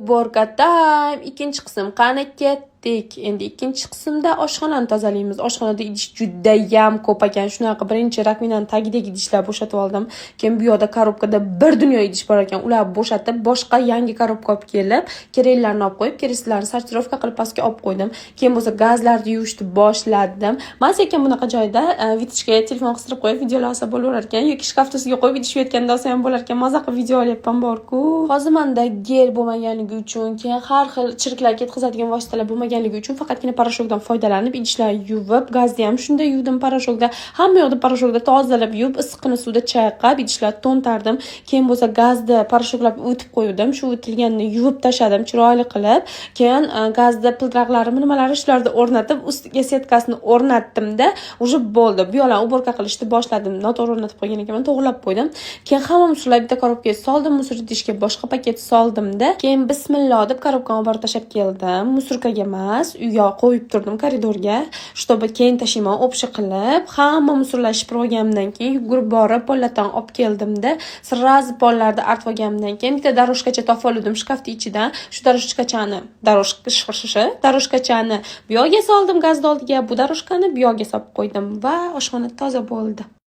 Уборка time, ikkinchi qism. Qani, ketdik. Endi ikkinchi qismda oshxonani tozalaymiz. Oshxonada idish judayam ko'p ekan. Shunaqa birinchi раковина ni tagidagi idishlar bo'shatib oldim. Keyin bu yoqda коробка da bir dunyo idish bor ekan. Ularni bo'shatib, boshqa yangi коробка olib kelib, keraklilarini olib qo'yib, keraksizlarini сортировка qilib pastga olib qo'ydim. Keyin bo'lsa gazlarni yuvishni boshladim. Man sekin bunaqa joyda вытяжка ga telefon qistirib qo'yib videolar olsa bo'laverar ekan yoki shkaf ustiga qo'yib idish yuvayotganda olsa ham bo'lar ekan. Maza qilib video olyapman borku. Hozir manda gel bo'lmaganligi uchun, keyin har xil chiriklar ketkazadigan vositalar bo'lmaganligi uchun faqatgina порошок dan foydalanib idishlarni yuvib, gazni ham shunday yuvdim порошок da. Hamma yoqda порошок da tozalab yuvib, issiqqina suvda chayqab idishlarni to'ntardim. Keyin bo'lsa gazni порошок lab o'tib qo'ydim. Shu o'tilganini yuvib tashladim chiroyli qilib. Keyin gazni pildiraqlarini, nimalari, shularni o'rnatib, ustiga setkasini o'rnatdimda, уже bo'ldi. Bu yoqlarni уборка qilishni boshladim. Noto'g'ri o'rnatib qo'ygan ekanman, to'g'irlab qo'ydim. Keyin hamma мусор lar bitta коробка ga soldim, мусор idishga boshqa paket soldimda, keyin bismillah deb коробка ni olib borib tashlab keldim. Мусорка ga emas, uyga qo'yib turdim, koridorga, чтобы keyin tashlayman общий qilib. Hamma мусор lar shipirib olganimdan keyin yugurib borib pollardan olib keldimda, сразу pollarni artib olganimdan keyin bitta дорожка cha topib oldim shkafni ichidan. Shu дорожка chani дорожка chani bu yoqqa soldim, gazni oldiga, bu дорожка ni bu yoqqa solib qo'ydim va oshxona toza bo'ldi.